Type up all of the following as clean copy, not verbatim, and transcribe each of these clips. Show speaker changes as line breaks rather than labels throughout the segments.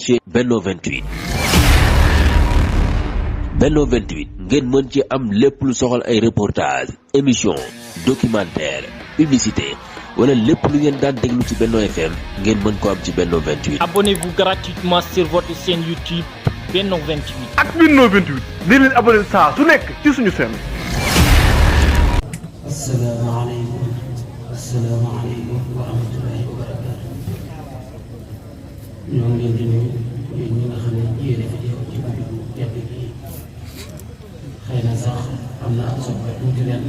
ci Benno 28. Benno 28 ngeen mën ci am lépp lu soxal ay reportage émission documentaire publicité wala lépp lu ngeen daan déglu ci Benno FM ngeen mën ko am ci Benno 28.
Abonnez-vous gratuitement sur votre chaîne YouTube Benno 28.
ak Benno 28 di leen abonné saa su nekk ci suñu chaîne.
asalaamaaleykum wa rahmatulahi wa barakaatu. ñoo ngi leen di nuyu yéen ñi nga xam ne yéen a fi teew ci guddi gu tedd gi. xëy na sax am na ak soppe tuuti ren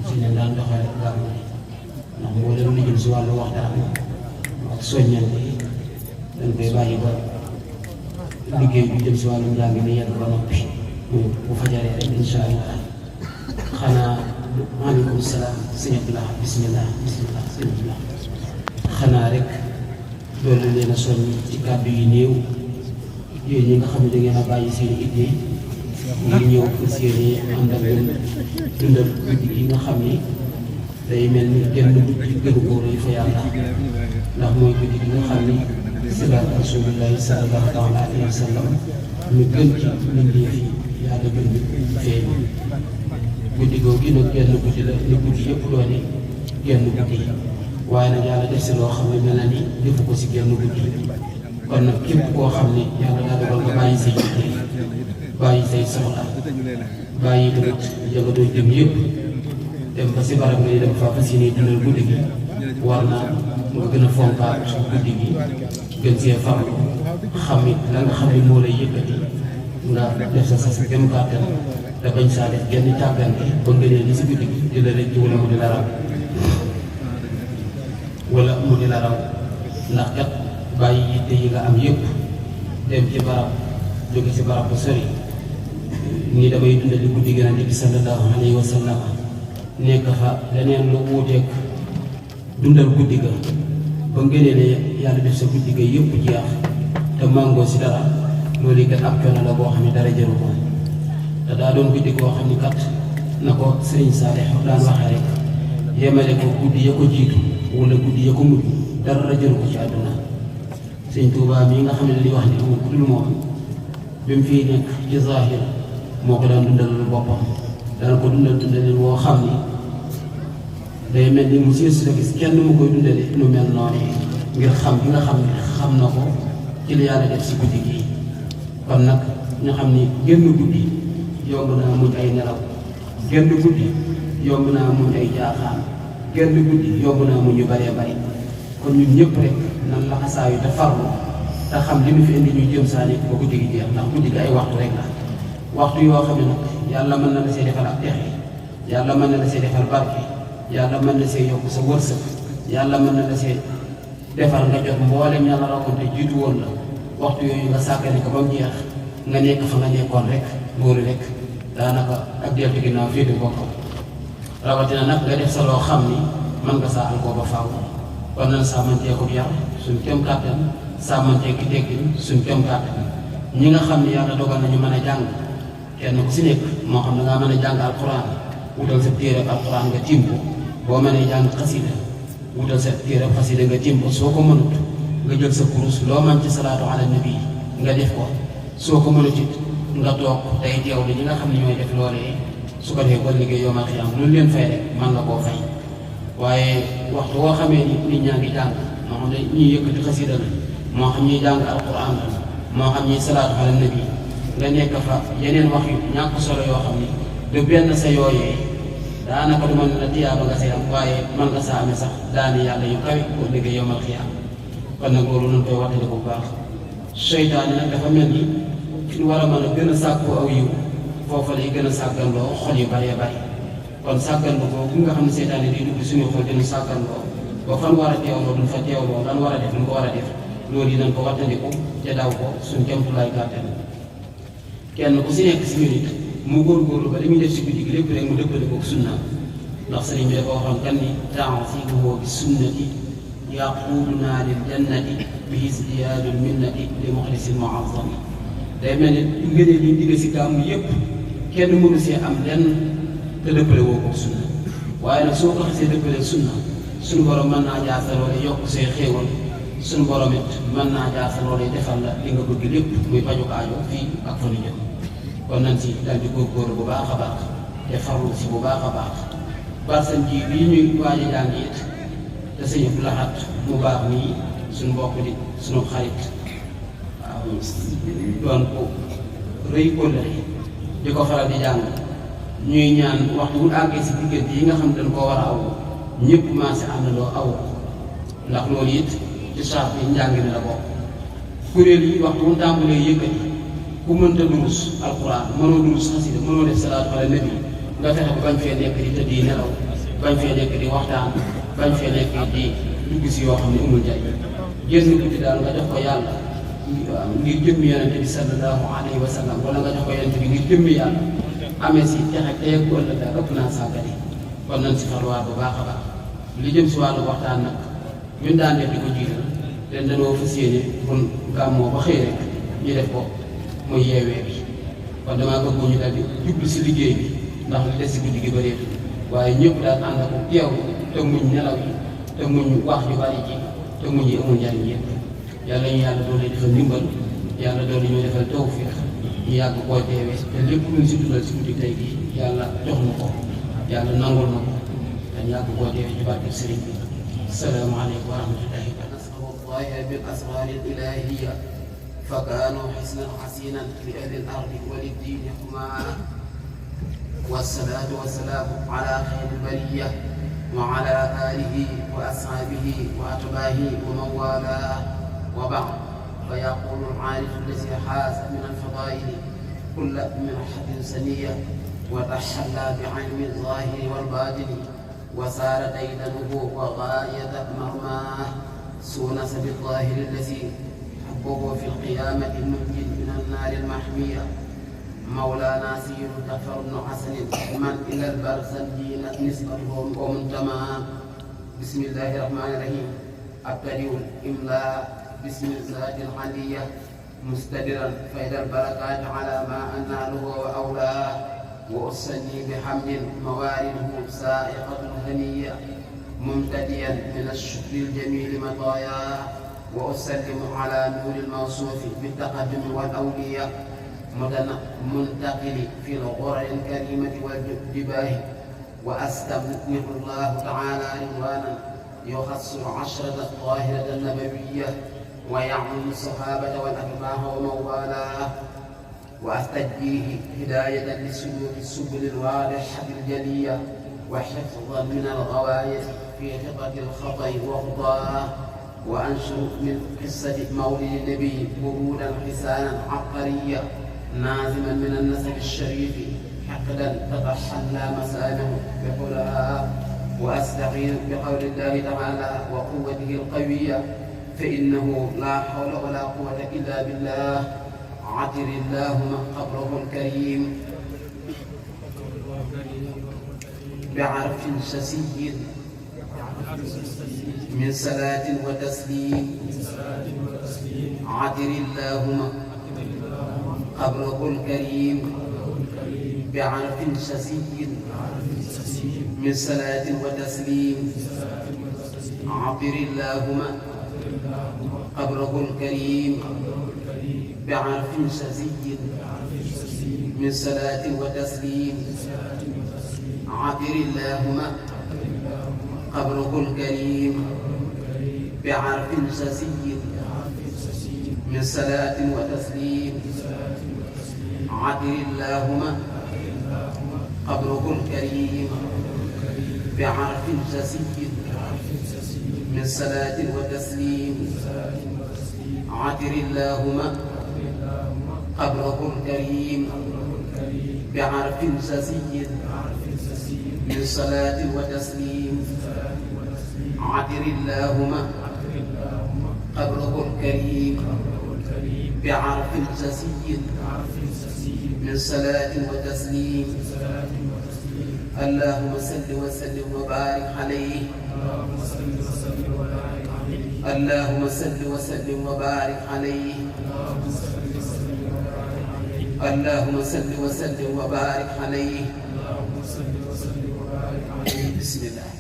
si ne daan doxale gàmmu ndax moo leen li jëm si wàllu waxtaan ak soññal bi dañ koy bàyyi ba liggéey bi jëm si wàllu njàng mi yegg ba noppi bu fajaree rek incha allah. xanaa maaleykum salaam sëñ Abdullah bismillah sëñ Abdullah. xanaa rek loolu leen a soññ ci kàddu yi néew yéen ñi nga xam ne da ngeen a bàyyi seen idée ngir ñëw fas yéene ànd ak ñun dundal guddi gi nga xam ni day mel ni genn guddi gënu ko rëy fa yàlla ndax mooy guddi gi nga xam ni silaat rasulillahi sallallahu taala alayhi wa sallam ñu gën ci mbindeef yi yàlla gën di feeñ guddi googu nag genn guddi la ni guddi yëpp doone genn guddi waaye nag yàlla def si loo xam ne mel na ni defu ko si genn guddi kon nag képp koo xam ne yàlla daa dogal nga bàyyi say yitte bàyyi say soxla bàyyi tamit yàlla doy dem yëpp dem ba si barab nga dem faa fas yéene dundal guddi gi war naa nga gën a fonkaat guddi gi gën see farlu xam it la nga xam ne moo lay yëkkati nga def sa gëm kàttan te bañ saa def genn tàggante ba nga ne li si guddi gi di la rëcc wala mu di la raw ndax kat bàyyi yitte yi nga am yëpp dem ci barab jóge si barab bu sori ni damay dundali guddi gi Yonent bi sallallahu alayhi wa sallam nekk fa leneen lu wuuteeg dundal guddi ga ba ngënee ne yàlla def sa guddi ga yëpp jeex te màngoo si dara loolu kat ab coono la boo xam ne dara jaru ko te daa doon guddi goo xam ne kat na ko Sëriñ Saalix daan waxee rek yemale ko guddi ya ko jiitu wala guddi ya ko mujj dara jaru ko ci àdduna. Sëñ Tuubaa mii nga xam ne li wax ni amul ku dul moom bi mu fii nekk ci zaahir moo ko daan dundalal boppam daan ko dundalin woo xam ni day mel ni mu siis la gis kenn mu koy dundale nu mel noonu ngir xam bi nga xam ne xam na ko ci li yàlla def si guddi gi. kon nag ñu xam ni génn guddi yomb naa muñ ay nelaw génn guddi yomb naa muñ ay jaaxaan génn guddi yomb naa muñ yu bëree bëri kon ñun ñëpp rek nan la xasaayu te farlu te xam li mu fi indi ñuy jëm saa nekk ba guddi gi jeex ndax guddi gi ay waxtu rek la waxtu yoo xam ne nag yàlla mën na la see defal ak texe yàlla mën na la see defal barke yàlla mën na see yokk sa wërsëg yàlla mën na la see defal nga jot mboolem ña la rawoon te jiitu woon la waxtu yooyu nga sàggane ko ba mu jeex nga nekk fa nga nekkoon rek loolu rek daanaka ak deltu ginnaaw féete boppam rawatina nag nga def sa loo xam ni mën nga saa koo ba faaw kon nan sàmmantee ko yar suñ kem kàttan sàmmantee ki teggin suñ kem kàttan ñi nga xam ne yàlla dogal nañu mën a jàng kenn ku si nekk moo xam ne ngaa mën a jàng alquran wutal sa téere alquran nga tiim ko boo mënee jàng xasida wutal sa téere xasida nga tiim ko soo ko mënut nga jël sa kurus loo mën ci salaatu ala nabi nga def ko soo ko mënut it nga toog day teew li ñi nga xam ne ñooy def loolee su ko defee ba liggéey yoomal xiyaam lu leen fay rek mën nga koo fay waaye waxtu woo xamee ni nit ñaa ngi jàng moo xam ne ñuy yëkkati xasida la moo xam ñuy jàng alquran la moo xam ñuy salaatu ala nabi nga nekk fa yeneen wax yu ñàkk solo yoo xam ni du benn sa yooyee daanaka du mën la tiyaaba nga say am waaye mën nga sa amee sax daani yàlla yu kawe boo liggéey yowmal xiyaam kon nag loolu nañ koy waxtali bu baax seytaane nag dafa mel ni fi war a mën a gën a sàkku aw yiw foofa lay gën a sàgganloo xol yu bëree bëri kon sàgganloo boobu nga xam ne seytaane di dugg suñu xol dina sàgganloo ba fan war a teewloo duñ fa teewloo lan war a def duñ ko war a def loolu yi nañ ko wattandiku te daw ko suñ kemtulaay kàttan kenn ku si nekk si minute mu góorgóorlu ba li muy def si guddi gi lépp rek mu dëppale ko sunna ndax sëriñ bi dafa waxoon kan ni ta'sibuhu bi sunnati yaquduna lil jannati bi izdiyaadul minnati li muxlisin muazzam day mel ni ngënee li digg si gàmm yépp kenn mënu see am lenn te dëppale woo ko sunna waaye nag soo ko xasee dëppale sunna suñu borom mën naa jaasal wala yokk say xéewal suñu borom it mën naa jaar sa loolee defal la li nga bëgg lépp muy paju aajo fii ak fa nu jëm kon nañ si daal di góorgóorlu bu baax a baax te farlu si bu baax a baax barsan ji bii ñuy waaj a jàng it te sëñ Abdou Lahad mu baax nii suñu mbokk di suñu xarit waaw doon ko rëy kóllëre di ko faral di jàng ñuy ñaan waxtu bu àggee si diggante yi nga xam dañ koo war a aw ñëpp maase àndandoo aw ndax loolu it ci saaf bi njàng mi la bokk kuréel yi waxtu bu tàmbalee yëkkati ku mënta durus alquran mënoo durus xasida mënoo def salaatu ala nabi nga fexe ba bañ fee nekk di tëdd yi nelaw bañ fee nekk di waxtaan bañ fee nekk di dugg si yoo xam ne amul njariñ génn guddi daal nga jox ko yàlla ngir jëmmi yonente bi sallallahu alayhi wa sallam wala nga jox ko yonente bi ngir jëmmi yàlla amee si texe tey ak ëllëg daal ëpp naa sàggane kon nañ si farluwaat bu baax a baax li jëm si wàllu waxtaan nag ñun daan def di ko jiital leen dañoo fas yéene bun gàmmoo ba xëy rek ñu def ko muy yeewee bi kon damaa bëgg ñu daal di jublu si liggéey bi ndax li des si guddi gi bëreetu waaye ñëpp daal ànd ak teew te muñ nelaw yi te muñ wax yu bari ji te muñ yi amul njariñ yëpp yàlla ñu yàlla doole defal ndimbal yàlla doole ñoo defal tawfiq ñu yàgg koo teewee te lépp luñ si dundal si guddi tey gi yàlla jox na ko yàlla nangul na ko te ñu yàgg koo teewee ci barke sëriñ bi asalaamaaleykum wa rahmatullahi wa barakatuh بالأسرار الإلهية فكانوا حسنا حسينا لأهل الأرض وللدين حماة والصلاة والسلام على خير البرية وعلى آله وأصحابه وأتباعه ومن والاه وبعد فيقول العارف الذي حاز من الفضائل كل منحة سنية وتحلى بعلم الظاهر والباطن وسار ديدنه وغاية مرماه سونس بالظاهر الذي حبه في القيامة المنجد من النار المحمية مولانا سيد جعفر بن حسن من إلى البرزنجين نسبته ومنتمى بسم الله الرحمن الرحيم أبتدئ الإملاء بسم الذات العلية مستدرا فإذا البركات على ما أناله وأولاه وأصلي بحمد موارده سائقة هنية ممتديا من الشكر الجميل مطاياه وأسلم على نور الموصوف بالتقدم والأولياء منتقل في الغرر الكريمة والجباه وأستمنح الله تعالى رضوانا يخص العشرة الطاهرة النبوية ويعم الصحابة والأتباع ومن والاه وأستجديه هداية لسلوك السبل الواضحة الجلية وحفظا من الغواية في خطة الخطأ وخطاه وأنشر من قصة مولد النبي ورودا حسانا عبقريا نازما من النسب الشريف حقدا تتحلى مسامه بحلها وأستعين بقول الله تعالى وقوته القوية فإنه لا حول ولا قوة إلا بالله عطر اللهم قبره الكريم بعرف شسي من صلاة وتسليم عطر اللهم قبره الكريم بعرف شسي من صلاة وتسليم عطر اللهم قبره الكريم بعرف شسي من صلاة وتسليم عطر اللهم قبره الكريم بعرف شسي من صلاة وتسليم عطر اللهم قبره الكريم بعرف شسي من صلاة وتسليم عطر اللهم قبره الكريم بعرف شسي من صلاة وتسليم عطر اللهم قبره الكريم بعرف شسي من صلاة وتسليم اللهم صل وسلم وبارك عليه اللهم صل وسلم وبارك عليه اللهم صل وسلم وبارك عليه بسم الله